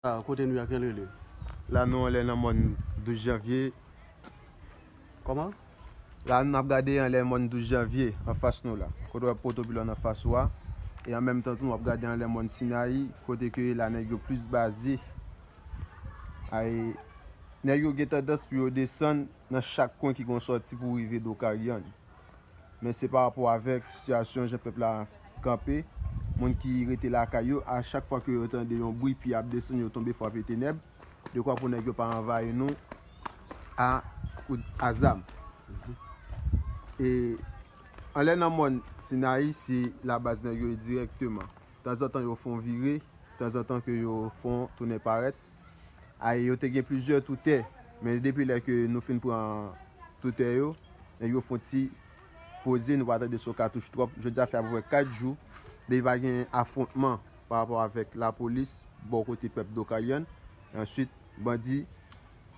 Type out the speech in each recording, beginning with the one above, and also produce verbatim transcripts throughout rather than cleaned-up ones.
Ah, kote nou ye, ki rele? La nou anlè nan mòn douz janvye. Kòman? La n ap gade anlè mòn douz janvye anfas nou la. Kote w wè poto pilòn anfas ou a. E an menm tan tou nou ap gade anlè mòn Sinayi, kote ke la nèg yo plis baze. Ay, nèg yo gen tandans pou yo desann nan chak kwen ki gon sòti pou rive Dokaryan. Men se pa rapò avèk sitiyasyon jan pèp la kanpe. Moun ki rete lakay yo, a chak fwa ke yo tande yon bri, pye ap desann, yo tonbe frape tenèb. Dekwa pou nèg yo pa anvayi nou a kout a zam. E anlè nan mòn Sinayi, se la baz nèg yo ye dirèkteman. Tanzantan yo fè yon vire, tanzantan ke yo fè yon tounen parèt. Ay, yo te gen plizyè toutè, men depi lè ke nou fin pran toutè yo, nèg yo fè yon ti poze, nou pa tande son katouch twòp. Jodi a fè apepre kat jou depi pa gen afwontman pa rapò avèk lapolis bò kote pèp Dokaryan. E answit, bandi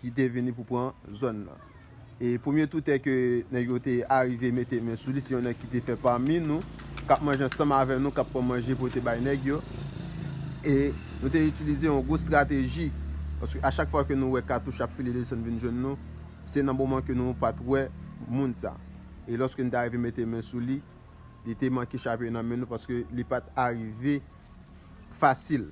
ki te vini pou pran zòn nan. E premye toutè ke nèg yo te arive mete men sou li, se yon nèg ki te fè pami nou, k ap manje ansanm avè nou, k ap pran manje pote bay nèg yo. E nou te itilize yon gwo estrateji, paske a chak fwa ke nou wè katouch ap file desann vin jwenn nou, se nan moman ke nou pa t wè moun sa. E lòske nou te arive mete men sou li, li te manke chape nan men nou, paske li pa t arive fasil.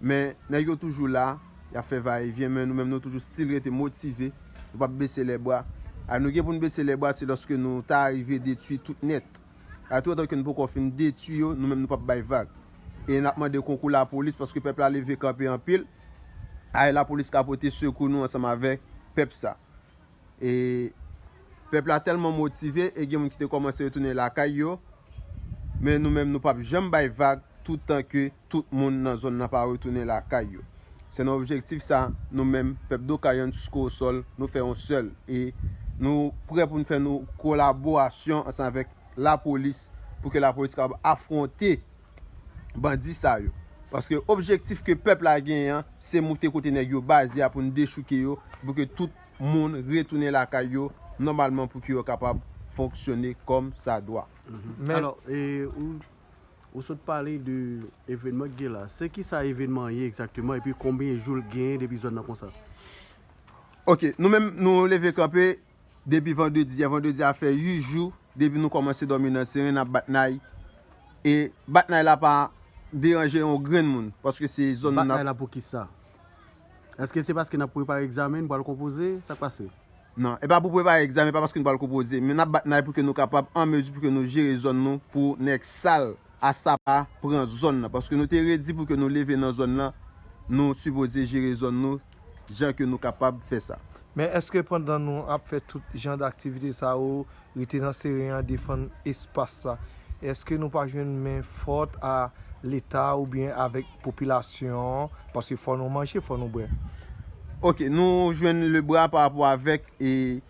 Men nèg yo toujou la, y ap fè va e vyen, men nou menm nou toujou still rete motive, nou p ap bese lè bra. A nou gen pou n bese lè bra, se lòske nou ta rive detwi tout nèt. A toutan ke nou poko fin detwi yo, nou menm nou p ap bay vag. E n ap mande konkou lapolis, paske pèp la leve kanpe anpil. Ay, lapolis ka pote sekou nou ansanm avèk pèp sa. E pèp la tèlman motive, e gen moun ki te kòmanse retounen lakay yo. Men nou menm, nou p ap janm bay vag toutan ke tout moun nan zòn nan pa retounen lakay yo. Se nan objektif sa, nou menm, pèp Dokaryan Jiskosòl, nou fè yon sèl. E nou prè pou n fè nou kolaborasyon ansanm avèk lapolis, pou ke lapolis kapab afwonte bandi sa yo. Paske objektif ke pèp la genyen an, se moute kote nèg yo baze a pou n dechouke yo, pou ke tout moun retounen lakay yo nòmalman, pou ke yo kapab fonksyone kòm sa dwa. Alò, e, ou, ou sot pale de evènman k gen la. Se ki sa evènman an ye egzakteman, epi konbyen jou l genyen depi zòn nan konsa? Ok, nou menm, nou leve kanpe depi vandredi a. Vandredi a fè uit jou depi nou kòmanse dòmi nan seren, n ap bat nay. E bat nay la pa deranje yon grenn moun, paske se zòn n ap... Bat nay la pou kisa? Èske se paske n ap prepare egzamen, n pral konpoze? Sa k pase? Non, e pa pou prepare egzamen, e pa paske nou pral konpoze, men n ap bat nay pou ke nou kapab an mezi pou ke nou jere zòn nou, pou nèg sal a sa pa pran zòn nan. Paske nou te redi pou ke nou leve nan zòn nan, nou sipoze jere zòn nou jan ke nou kapab fè sa. Men èske pandan nou ap fè tout jan d aktivite sa yo, rete nan seren an, defann espas sa, èske nou pa jwenn men fòt a Leta oubyen avèk popilasyon an? Paske fò nou manje, fò nou bwè. Ok, nou jwenn lebra pa rapò avèk, e,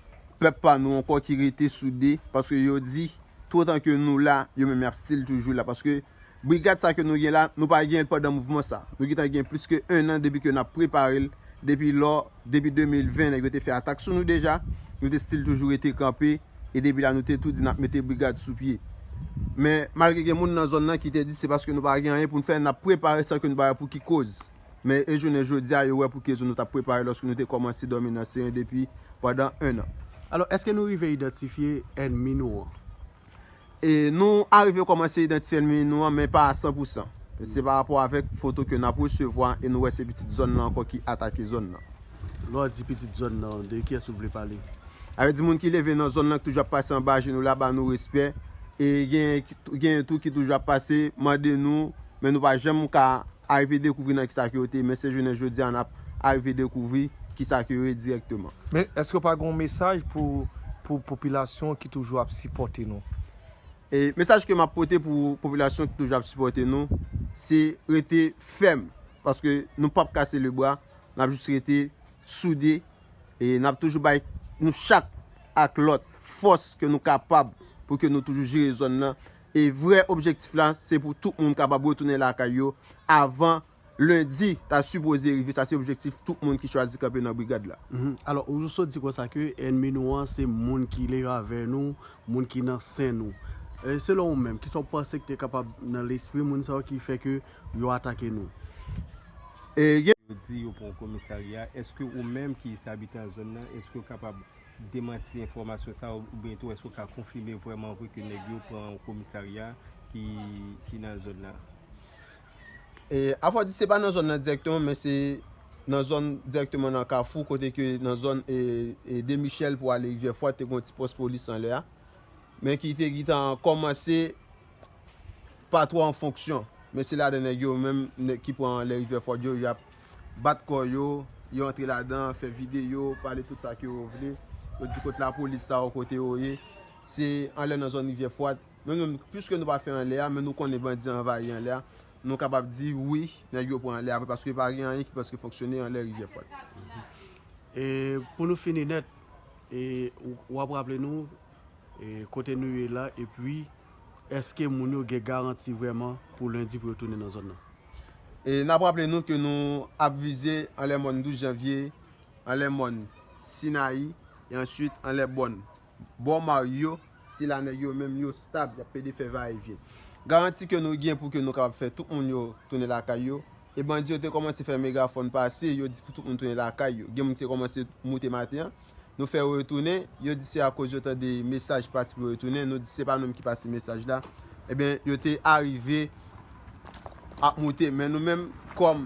pèp pa nou ankò ki rete soude, paske yo di, toutan ke nou la, yo menm y ap still toujou la. Paske brigad sa ke nou gen la, nou pa gen l pandan mouvman sa. Nou gentan gen plis ke en an depi ke n ap prepare l, depi lò, depi de mil ven, nèg yo te fè atak sou nou deja, nou te still toujou rete kanpe, e depi la, nou te tou di n ap mete brigad sou pye. Men, malgre gen moun nan zòn nan ki te di se paske nou pa gen anyen pou n fè, n ap prepare san ke nou pa wè pou ki koz. Men, e jounen jodi a, yo wè pou ki rezon nou t ap prepare lòske nou te kòmanse dòmi nan seren depi pandan en an. Alò, èske nou rive idantifye ènmi nou an? E nou arive kòmanse idantifye ènmi nou an, men pa a san pou san. Se pa rapò avèk foto ke n ap resevwa e nou wè se pitit zòn nan ankò ki atake zòn nan. Lè w di pitit zòn nan, de kiyès ou vle pale? Sa vle di moun ki leve nan zòn nan, ki toujou ap pase anba je nou la, ba nou respè. E gen, gen tou ki toujou ap pase, mande nou, men nou pa janm ka arive dekouvri nan kisa ke yo te ye, men se jounen jodi a n ap arive dekouvri kisa ke yo ye dirèkteman. Men èske w pa gen yon mesaj pou, pou popilasyon ki toujou ap sipòte nou? E mesaj ke m ap pote pou popilasyon ki toujou ap sipòte nou, se rete fèm, paske nou p ap kase lebra, n ap jis rete soude, e n ap toujou bay nou chak ak lòt fòs ke nou kapab pou ke nou toujou jere zòn nan. E vrè objektif la, se pou tout moun kapab retounen lakay yo avan lendi ta sipoze rive. Sa se objektif tout moun ki chwazi kanpe nan brigad la. Alò, ou sot di konsa ke ènmi nou an se moun ki leve avè nou, moun ki nan sen nou. E selon ou menm, kisa w panse ki te kapab nan lespri moun sa yo ki fè ke yo atake nou? E gen Yo di yo pran yon komisarya. Èske ou menm ki se abitan zòn nan, èske w kapab demanti enfòmasyon sa a, oubyen tou èske w ka konfime vrèman vre ke nèg yo pran yon komisarya ki, ki nan zòn nan? E, a fò di se pa nan zòn nan dirèkteman, men se nan zòn dirèkteman nan Kafou, kote ke nan zòn e, e, de Michel pou ale Rivyè Fwad, te gen yon ti pòs polis anlè a. Men ki te gentan kòmanse pa twò an fonksyon. Men se ladan nèg yo menm, nèg ki pran anlè Rivyè Fwad yo, y ap bat kò yo, yo antre ladan, fè videyo, pale tout sa ke yo vle. Yo di kot lapolis sa yo, kote yo ye. Se anlè nan zòn Rivyè Fwad. Men nou menm, piske nou pa fè anlè a, men nou konnen bandi anvayi anlè a, nou kapab di wi, nèg yo pran anlè a vre, paske pa gen anyen ki prèske fonksyone anlè Rivyè Fwad. E pou nou fini nèt, e w, w ap raple nou e kote nou ye la, epi èske moun yo gen garanti vrèman pou lendi pou yo tounen nan zòn nan? E n ap raple nou ke nou ap vize anlè mòn douz janvye, anlè mòn Sinayi, e answit anlè bòn bò Maryo, se la nèg yo menm yo stab, y ap plede fè vayevyen. Garanti ke nou gen pou ke nou kapab fè tout moun yo tounen lakay yo, e bandi yo te kòmanse fè megafòn pase, yo di pou tout moun tounen lakay yo. Gen moun ki te kòmanse moute maten an, nou fè yo retounen, yo di se akoz yo tande mesaj pase pou yo retounen, nou di se pa nou menm ki pase mesaj la. Ebyen, yo te arive ap moute, men nou menm, kòm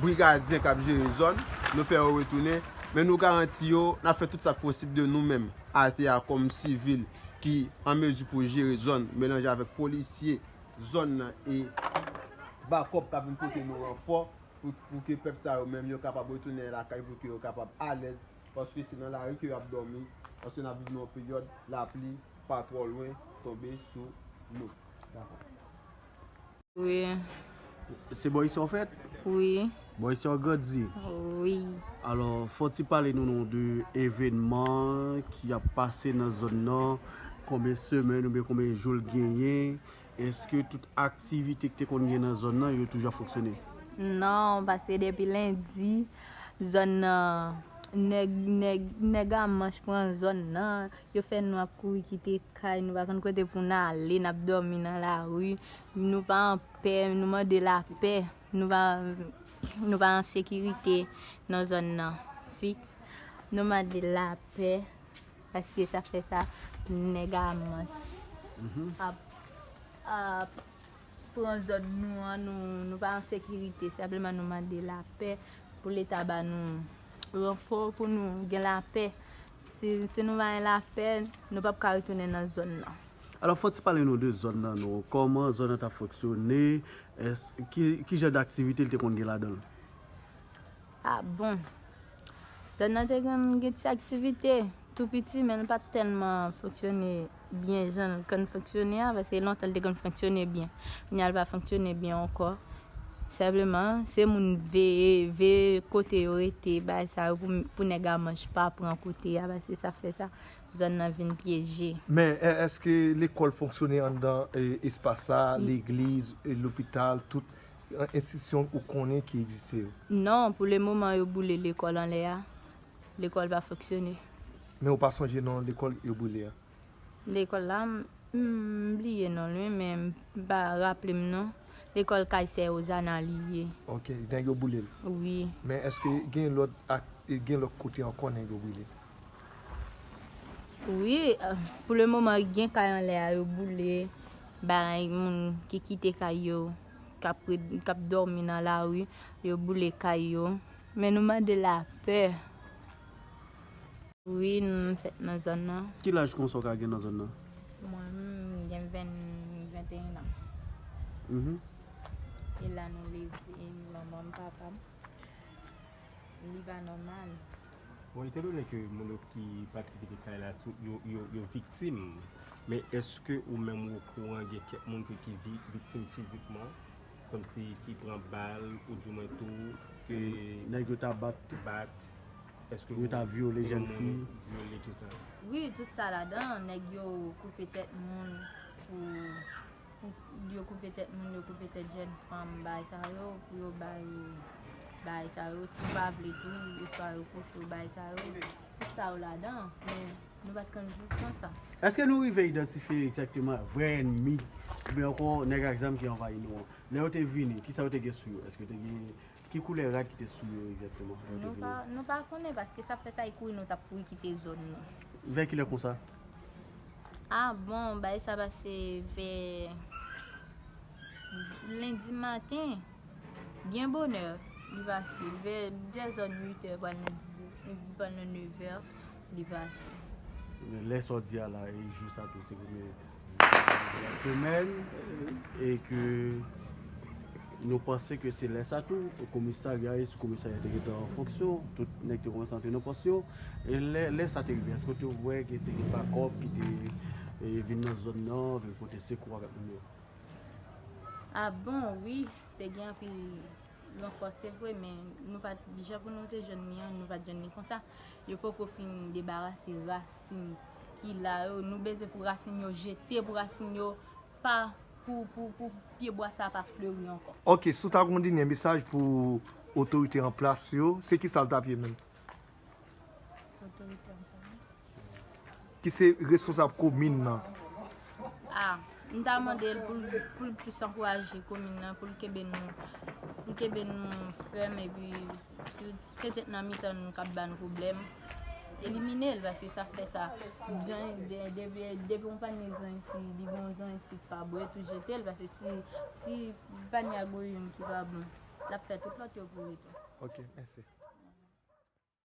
brigadyen k ap jere zòn, nou fè yo retounen, men nou garanti yo, n ap fè tout sa k posib de nou menm, atè a, kòm sivil ki an mezi pou jere zòn, melanje avèk polisye zòn nan e bakòp k ap vin pote nou ranfò, pou, pou ke pèp sa yo menm yo kapab retounen lakay, pou ke yo kapab alèz, paske se nan lari ke y ap dòmi, paske n ap viv nan yon peryòd lapli pa twò lwen tonbe sou nou. Dakò. Wi. Se bò isi w fèt? Wi. Bò isi w grandi? Wi. Alò, fò w ti pale nou non de evènman ki ap pase nan zòn nan, konbyen semèn oubyen konbyen jou l genyen, èske tout aktivite ki te konn gen nan zòn nan, yo toujou ap fonksyone? Non, paske depi lendi, zòn nan, nèg, nèg, nèg a manch pran zòn nan, yo fè nou ap kouri kite kay, nou pa konn kote pou n ale, n ap dòmi nan lari, nou pa anpè, nou mande lapè, nou pa, nou pa an sekirite nan zòn nan fiks, nou mande lapè, paske sa fè sa, nèg a manch ap, ap pran zòn nou an, nou, nou pa an sekirite, senpleman nou mande lapè pou Leta ba nou ranfò pou nou gen lapè. Si, si nou pa gen lapè, nou p ap ka retounen nan zòn nan. Alò, fò w ti pale nou de zòn nan non. Kòman zòn nan t ap fonksyone? Èske, ki, ki jan d aktivite l te konn gen ladan l? Ah bon. Zòn nan te konn gen ti aktivite tou piti, men l pa t tèlman fonksyone byen jan l konn fonksyone a, paske lontan l te konn fonksyone byen. Kounye a l pa fonksyone byen ankò. Senpleman, se moun veye, veye kote yo rete, bagay sa yo, pou, pou nèg a manch pa pran kote a, paske sa fè sa, zòn nan vin pyeje. Men, è-, èske lekòl fonksyone anndan, e, espas sa, legliz, e, lopital, tout, e, enstitisyon ou konnen ki egziste yo? Non, pou le moman, yo boule lekòl anlè a. Lekòl pa fonksyone. Men ou pa sonje non lekòl yo boule a? Lekòl la, m, m bliye non l wi, men m pa raple m non. Lekòl kay sè Ozana li ye. Ok, nèg yo boule l. Wi. Men èske gen lòt ak, gen lòt kote ankò nèg yo boule? Wi, pou le moman gen kay anlè a yo boule, bay moun ki kite kay yo, k ap ret, k ap dòmi nan lari, yo boule kay yo. Men nou mande lapè. Wi, m fèt nan zòn nan. Ki laj konsa w ka gen nan zòn nan? Mwen, m gen ven, venteyen an. Mhm. E la nou leve, manman m, papa m. Li pa nòmal. Bon, etandone ke moun yo ki pati kite kay la, yo, yo, yo viktim, men èske ou menm ou okouran gen kèk moun ke ki vi-, viktim fizikman? Kòmsi ki pran bal, oudimwen tou, ke. Nèg yo ta bat. Bat. Èske yo ta vyole jèn fi? Vyole tout sa. Wi, tout sa ladan, nèg yo koupe tèt moun pou, pou, yo koupe tèt moun, yo koupe tèt jèn fanm, bagay sa yo, pou yo bay, bagay sa yo, si w pa vle tou, yo swa yo kouche w, bagay sa yo, tout sa yo ladan, men nou pa t konn viv konsa. Èske nou rive idantifye egzakteman vrè ènmi, oubyen ankò nèg ak zam ki anvayi nou an? Lè yo te vini, kisa yo te gen sou yo? Èske yo te gen Ki koulè rad ki te sou yo egzakteman? Nou pa, nou pa konnen, paske sa fè sa e kouri nou t ap kouri kite zòn nou. Vè kilè konsa? Ah bon, bagay sa pase vè lendi maten. Byen bonè li pase, vè dèzòn, uitè, pral nan diz, pral nan nevè li pase. Men lè sa w di a la, e jou sa tou, se premye jou sa de la semèn, e ke nou panse ke se lè sa tou komisarya, e sou komisarya te gentan an fonksyon, tout nèg te kòmanse antre nan pòs yo. E lè, lè sa te rive, èske w te wè ke te gen bakòp ki te e, vin nan zòn nan, vin pote sekou avèk moun yo? Ah bon, wi, te gen anpil ranfò, se vre, men nou pa t, jan pou nou te jwenn li an, nou pa t jwenn li konsa. Yo poko fin debarase rasin ki la yo. Nou bezwen pou rasin yo jete, pou rasin yo pa, pou, pou, pou pyebwa sa pa fleri ankò. Ok, si w ta gon dènye mesaj pou otorite an plas yo, se ki sa l t ap ye menm? Otorite an plas. Ki se responsab komin nan. Ah, m ta mande l pou l, pou l plis ankouraje komin nan, pou l kenbe nou, pou l kenbe nou fèm, epi si se tèt nan mitan nou k ap ba nou pwoblèm, elimine l, paske sa fè sa. Jan, de- depi, depi yon panye zon isi, li gen yon zon isi ki pa bwè, tou jete l, paske si, si panye a gon youn ki pa bon, l ap fè tout lòt yo pouri tou. Ok, mèsi.